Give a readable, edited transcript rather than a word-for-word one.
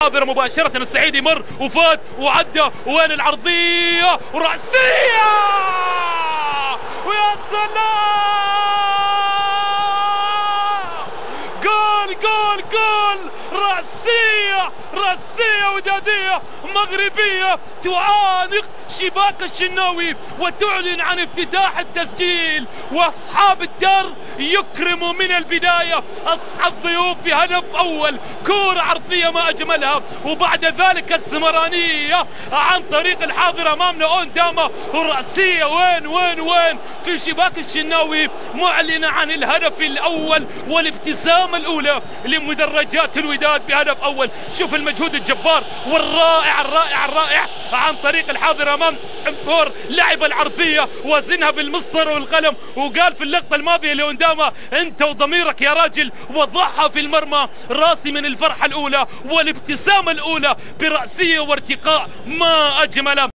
حاضر مباشرة السعيد يمر وفات وعدى، وين العرضية ورأسية، ويا سلام، جول جول جول، رأسية رأسية ودادية مغربية تعانق شباك الشناوي وتعلن عن افتتاح التسجيل، واصحاب الدار يكرموا من البداية الضيوف بهدف اول. كرة عرضية ما اجملها، وبعد ذلك الزمرانية عن طريق الحاضر امامنا اونداما، ورأسية وين وين وين في شباك الشناوي، معلنة عن الهدف الاول والابتسامة الاولى لمدرجات الوداد بهدف اول. شوف المجهود الجبار والرائع الرائع الرائع عن طريق الحاضر امام بور، لعب العرضية وزنها بالمسطرة والقلم، وقال في اللقطة الماضية لأونداما انت وضميرك يا راجل، وضعها في المرمى. راسي من الفرحة الأولى والابتسامة الأولى برأسية وارتقاء ما أجمل.